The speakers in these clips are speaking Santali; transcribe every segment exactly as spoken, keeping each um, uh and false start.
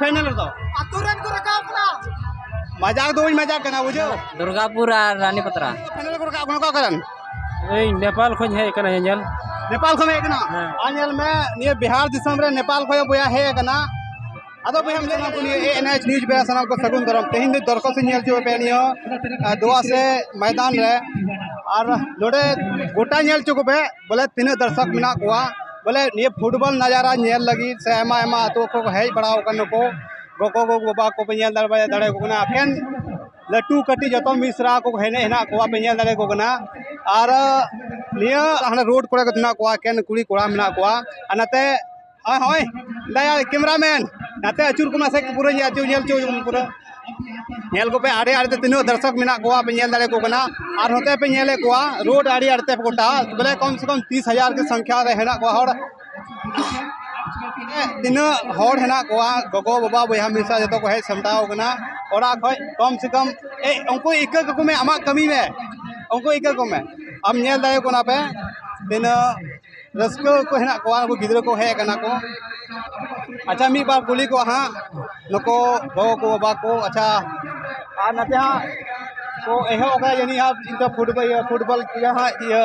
ᱯᱷᱟᱭᱱᱟᱞ ᱨᱮᱫᱚ ᱟᱛᱳ ᱨᱮᱱ ᱠᱚ ᱨᱟᱠᱟᱵ ᱠᱟᱱᱟ᱾ ᱢᱟᱡᱟᱠ ᱫᱚ ᱵᱟᱹᱧ ᱢᱟᱡᱟᱠ ᱠᱟᱱᱟ, ᱵᱩᱡᱷᱟᱹᱣ᱾ ᱫᱩᱨᱜᱟᱯᱩᱨ ᱟᱨ ᱨᱟᱱᱤ ᱯᱟᱛᱨᱟ᱾ ᱯᱷᱟᱭᱱᱟᱞ ᱨᱮᱠᱚ ᱨᱟᱠᱟᱵ ᱠᱟᱱᱟ, ᱚᱠᱟ ᱠᱟᱨᱚᱱ? ᱤᱧ ᱱᱮᱯᱟᱞ ᱠᱷᱚᱱ ᱦᱮᱡ ᱟᱠᱟᱱᱟ ᱧᱮᱧᱮᱞ᱾ ᱱᱮᱯᱟᱞ ᱠᱷᱚᱱ ᱦᱮᱡ ᱟᱠᱟᱱᱟ? ᱦᱮᱸ᱾ ᱟᱨ ᱧᱮᱞ ᱢᱮ, ᱱᱤᱭᱟᱹ ᱵᱤᱦᱟᱨ ᱫᱤᱥᱚᱢ ᱨᱮ ᱱᱮᱯᱟᱞ ᱠᱷᱚᱱ ᱵᱚᱭᱦᱟ ᱦᱮᱡ ᱟᱠᱟᱱᱟ᱾ ᱟᱫᱚ ᱵᱚᱭᱦᱟ, ᱥᱟᱱᱟᱢ ᱠᱚ ᱱᱤᱭᱟᱹ ᱮ ᱮᱱ ᱮᱭᱤᱪ ᱱᱤᱭᱩᱡᱽ ᱵᱮᱲᱟ ᱥᱟᱱᱟᱢ ᱠᱚ ᱥᱟᱹᱜᱩᱱ ᱫᱟᱨᱟᱢ᱾ ᱛᱮᱦᱮᱧ ᱫᱚ ᱫᱚᱨᱠᱟᱨ ᱥᱮ ᱧᱮᱞ ᱦᱚᱪᱚ ᱯᱮ ᱱᱤᱭᱟᱹ, ᱟ, ᱫᱚᱣᱟ ᱥᱮ ᱢᱚᱭᱫᱟᱱ ᱨᱮ᱾ ᱟᱨ ᱱᱚᱰᱮ ᱜᱚᱴᱟ ᱧᱮᱞ ᱦᱚᱪᱚ ᱠᱚᱯᱮ, ᱵᱚᱞᱮ ᱛᱤᱱᱟᱹᱜ ᱫᱚᱨᱥᱚᱠ ᱢᱮᱱᱟᱜ ᱠᱚᱣᱟ᱾ ᱵᱚᱞᱮ ᱱᱤᱭᱟᱹ ᱯᱷᱩᱴᱵᱚᱞ ᱱᱟᱡᱟᱨᱟ ᱧᱮᱞ ᱞᱟᱹᱜᱤᱫ ᱥᱮ ᱟᱭᱢᱟ ᱟᱭᱢᱟ ᱟᱹᱛᱩ ᱠᱚ ᱦᱮᱡ ᱵᱟᱲᱟ ᱟᱠᱟᱱ ᱱᱩᱠᱩ ᱜᱚᱜᱚ, ᱜᱚᱜᱚ ᱵᱟᱵᱟ ᱠᱚᱯᱮ ᱧᱮᱞ ᱫᱟᱲᱮ, ᱫᱟᱲᱮ ᱟᱠᱚ ᱠᱟᱱᱟ᱾ ᱮᱠᱮᱱ ᱞᱟᱹᱴᱩ ᱠᱟᱹᱴᱤᱡ ᱡᱚᱛᱚ ᱢᱤᱥᱨᱟ ᱠᱚ ᱦᱮᱱᱟᱜ, ᱦᱮᱱᱟᱜ ᱠᱚᱣᱟ, ᱯᱮ ᱧᱮᱞ ᱫᱟᱲᱮ ᱟᱠᱚ ᱠᱟᱱᱟ᱾ ᱟᱨ ᱱᱤᱭᱟᱹ ᱦᱟᱱᱟ ᱨᱳᱰ ᱠᱚᱨᱮ ᱠᱚ ᱦᱮᱱᱟᱜ ᱠᱚᱣᱟ, ᱮᱠᱮᱱ ᱠᱩᱲᱤ ᱠᱚᱲᱟ ᱢᱮᱱᱟᱜ ᱠᱚᱣᱟ᱾ ᱟᱨ ᱱᱟᱛᱮ, ᱦᱳᱭ, ᱦᱳᱭ, ᱫᱟᱭᱟ, ᱠᱮᱢᱨᱟᱢᱮᱱ, ᱱᱟᱛᱮ ᱟᱹᱪᱩᱨ ᱠᱚ ᱢᱟᱥᱮ, ᱯᱩᱨᱟᱹ ᱧᱮᱞ ᱦᱚᱪᱚ, ᱧᱮᱞ ᱦᱚᱪᱚ ᱯᱩᱨᱟᱹ᱾ ᱧᱮᱞ ᱠᱚᱯᱮ, ᱟᱲᱮ ᱟᱲᱮ ᱛᱮ ᱛᱤᱱᱟᱹᱜ ᱫᱚᱨᱥᱚᱠ ᱢᱮᱱᱟᱜ ᱠᱚᱣᱟ, ᱯᱮ ᱧᱮᱞ ᱫᱟᱲᱮ ᱟᱠᱚ ᱠᱟᱱᱟ᱾ ᱟᱨ ᱱᱚᱛᱮ ᱯᱮ ᱧᱮᱞᱮᱫ ᱠᱚᱣᱟ, ᱨᱳᱰ ᱟᱲᱮ ᱟᱲᱮ ᱛᱮ ᱜᱚᱴᱟ, ᱵᱚᱞᱮ, ᱠᱚᱢ ᱥᱮ ᱠᱚᱢ ᱛᱤᱥ ᱦᱟᱡᱟᱨ ᱜᱮ ᱥᱚᱝᱠᱷᱟ ᱨᱮ ᱦᱮᱱᱟᱜ ᱠᱚᱣᱟ ᱦᱚᱲ᱾ ᱛᱤᱱᱟᱹᱜ ᱦᱚᱲ ᱦᱮᱱᱟᱜ ᱠᱚᱣᱟ, ᱜᱚᱜᱚ, ᱵᱟᱵᱟ, ᱵᱚᱭᱦᱟ, ᱢᱤᱥᱨᱟ ᱡᱚᱛᱚ ᱠᱚ ᱦᱮᱡ ᱥᱟᱢᱴᱟᱣ ᱠᱟᱱᱟ ᱚᱲᱟᱜ ᱠᱷᱚᱡ᱾ ᱠᱚᱢ ᱥᱮ ᱠᱚᱢ, ᱮ, ᱩᱱᱠᱩ ᱤᱠᱟᱹ ᱠᱟᱠᱚ ᱢᱮ, ᱟᱢᱟᱜ ᱠᱟᱹᱢᱤ ᱢᱮ, ᱩᱱᱠᱩ ᱤᱠᱟᱹ ᱠᱚᱢᱮ᱾ ᱟᱢ ᱧᱮᱞ ᱫᱟᱲᱮ ᱠᱚ ᱠᱟᱱᱟ ᱯᱮ ᱛᱤᱱᱟᱹᱜ ᱨᱟᱹᱥᱠᱟᱹ ᱠᱚ ᱦᱮᱱᱟᱜ ᱠᱚᱣᱟ, ᱩᱱᱠᱩ ᱜᱤᱫᱽᱨᱟᱹ ᱠᱚ ᱦᱮᱡ ᱟᱠᱟᱱᱟ ᱠᱚ᱾ ᱟᱪᱪᱷᱟ, ᱢᱤᱫ ᱵᱟᱨ ᱠᱩᱞᱤ ᱠᱚᱣᱟ ᱦᱟᱸᱜ, ᱱᱩᱠᱩ ᱜᱚᱜᱚ ᱠᱚ, ᱵᱟᱵᱟ ᱠᱚ᱾ ᱟᱪᱪᱷᱟ, ᱟᱨ ᱱᱟᱛᱮ ᱦᱟᱸᱜ ᱠᱚ ᱮᱦᱚᱵ ᱟᱠᱟᱫᱟ ᱡᱟᱹᱱᱤᱡ ᱦᱟᱸᱜ, ᱤᱱᱠᱟᱹ ᱯᱷᱩᱴᱵᱚᱞ, ᱤᱭᱟᱹ, ᱯᱷᱩᱴᱵᱚᱞ ᱤᱭᱟᱹ ᱦᱟᱸᱜ, ᱤᱭᱟᱹ,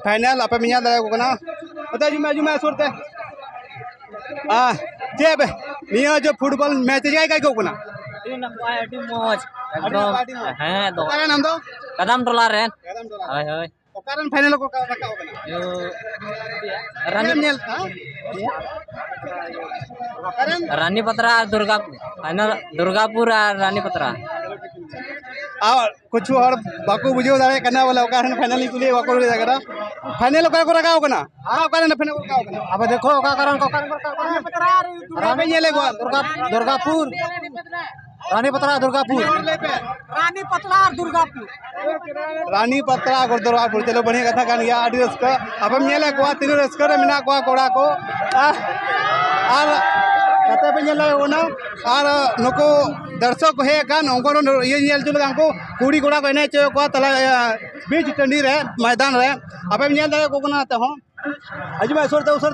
ᱯᱷᱟᱭᱱᱟᱞ ᱟᱯᱮ ᱯᱮ ᱧᱮᱞ ᱫᱟᱲᱮᱭᱟᱠᱚ ᱠᱟᱱᱟ᱾ ᱱᱚᱛᱮ ᱦᱤᱡᱩᱜ ᱢᱮ, ᱦᱤᱡᱩᱜ ᱢᱮ ᱥᱩᱨ ᱛᱮ᱾ ᱟᱨ ᱪᱮᱫ ᱯᱮ, ᱱᱤᱭᱟᱹ ᱡᱮ ᱯᱷᱩᱴᱵᱚᱞ ᱢᱮᱪ ᱪᱮᱫ ᱞᱮᱠᱟ ᱟᱹᱭᱠᱟᱹᱜ ᱠᱟᱱᱟ? ᱟᱹᱰᱤ ᱱᱟᱯᱟᱭ, ᱟᱹᱰᱤ ᱢᱚᱡᱽ᱾ ᱟᱹᱰᱤ ᱮᱠᱫᱚᱢ᱾ ᱱᱟᱯᱟᱭ, ᱟᱹᱰᱤ ᱢᱚᱡᱽ᱾ ᱦᱮᱸ, ᱮᱠᱫᱚᱢ᱾ ᱚᱠᱟ ᱨᱮᱱ ᱟᱢ ᱫᱚ? ᱠᱟᱫᱟᱢ ᱴᱚᱞᱟ ᱨᱮᱱ᱾ ᱠᱟᱫᱟᱢ ᱴᱚᱞᱟ᱾ ᱦᱳᱭ, ᱦᱳᱭ᱾ ᱚᱠᱟ ᱨᱮᱱ ᱯᱷᱟᱭᱱᱟᱞ ᱠᱚ ᱨᱟᱠᱟᱵ ᱟᱠᱟᱱᱟ? ᱤᱭᱟᱹ, ᱨᱟᱱᱤ ᱚᱠᱟᱨᱮᱢ ᱧᱮᱞ, ᱦᱮᱸ? ᱚᱠᱟᱨᱮᱱ? ᱨᱟᱱᱤ ᱯᱟᱛᱨᱟ ᱟᱨ ᱫᱩᱨᱜᱟᱯᱩᱨ᱾ ᱯᱷᱟᱭᱱᱟᱞ ᱫᱩᱨᱜᱟᱯᱩᱨ ᱟᱨ ᱨᱟᱱᱤ ᱯᱟᱛᱨᱟ᱾ ᱟᱨ ᱠᱤᱪᱷᱩ ᱦᱚᱲ ᱵᱟᱠᱚ ᱵᱩᱡᱷᱟᱹᱣ ᱫᱟᱲᱮᱭᱟᱜ ᱠᱟᱱᱟ, ᱵᱚᱞᱮ ᱚᱠᱟ ᱨᱮᱱ ᱯᱷᱟᱭᱱᱟᱞ ᱤᱧ ᱠᱩᱞᱤᱭᱮᱫ, ᱵᱟᱠᱚ ᱞᱟᱹᱭ ᱫᱟᱲᱮᱭᱟᱜ ᱠᱟᱱᱟ᱾ ᱯᱷᱟᱭᱱᱟᱞ ᱚᱠᱟ ᱨᱮᱠᱚ ᱨᱟᱠᱟᱵ ᱟᱠᱟᱱᱟ? ᱦᱮᱸ, ᱚᱠᱟ ᱨᱮᱱ ᱯᱷᱟᱭᱱᱟᱞ ᱠᱚ ᱨᱟᱠᱟᱵ ᱟᱠᱟᱱᱟ? ᱟᱯᱮ ᱫᱮᱠᱷᱚ, ᱚᱠᱟ ᱠᱟᱨᱚᱱ ᱠᱚ, ᱚᱠᱟ ᱨᱮᱱ ᱠᱚ ᱨᱟᱠᱟᱵ ᱟᱠᱟᱱᱟ? ᱨᱟᱱᱤ ᱯᱟᱛᱨᱟ ᱟᱨ ᱫᱩᱨᱜᱟᱯᱩᱨ᱾ ᱵᱟᱯᱮ ᱧᱮᱞᱮᱫ ᱠᱚᱣᱟ? ᱫᱩᱨᱜᱟ-, ᱫᱩᱨᱜᱟᱯᱩᱨ᱾ ᱨᱟᱱᱤ ᱯᱟᱛᱨᱟ, ᱫᱩᱨᱜᱟᱯᱩᱨ᱾ ᱨᱟᱱᱤ ᱯᱟᱛᱨᱟ ᱟᱨ ᱫᱩᱨᱜᱟᱯᱩᱨ᱾ ᱨᱟᱱᱤ ᱯᱟᱛᱨᱟ ᱟᱨ ᱫᱩᱨᱜᱟᱯᱩᱨ, ᱪᱚᱞᱚ, ᱵᱟᱹᱲᱤᱡ ᱠᱟᱛᱷᱟ ᱠᱟᱱ ᱜᱮᱭᱟ, ᱟᱹᱰᱤ ᱨᱟᱹᱥᱠᱟᱹ᱾ ᱟᱯᱮᱢ ᱧᱮᱞᱮᱫ ᱠᱚᱣᱟ ᱛᱤᱱᱟᱹᱜ ᱨᱟᱹᱥᱠᱟᱹ ᱨᱮ ᱢᱮᱱᱟᱜ ᱠᱚᱣᱟ ᱠᱚᱲᱟ ᱠᱚ, ᱟᱨ, ᱟᱨ ᱱᱚᱛᱮ ᱯᱮ ᱧᱮᱞ ᱫᱟᱲᱮᱭᱟᱜ ᱠᱟᱱᱟ, ᱟᱨ ᱱᱩᱠᱩ ᱫᱚᱨᱥᱚᱠ ᱠᱚ ᱦᱮᱡ ᱟᱠᱟᱱ, ᱩᱱᱠᱩ ᱫᱚ ᱤᱭᱟᱹ ᱧᱮᱞ ᱦᱚᱪᱚ ᱞᱟᱹᱜᱤᱫ, ᱩᱱᱠᱩ ᱠᱩᱲᱤ ᱠᱚᱲᱟ ᱠᱚ ᱮᱱᱮᱡ ᱦᱚᱪᱚᱭᱮᱫ ᱠᱚᱣᱟ ᱛᱟᱞᱟ, ᱤᱭᱟᱹ, ᱵᱤᱪ ᱴᱟᱺᱰᱤ ᱨᱮ, ᱢᱚᱭᱫᱟᱱ ᱨᱮ᱾ ᱟᱯᱮᱢ ᱧᱮᱞ ᱫᱟᱲᱮᱭᱟᱠᱚ ᱠᱟᱱᱟ ᱱᱚᱛᱮ ᱦᱚᱸ᱾ ᱦᱤᱡᱩᱜ ᱢᱮ, ᱥᱩᱨ ᱛᱮ, ᱩᱥᱟᱹᱨ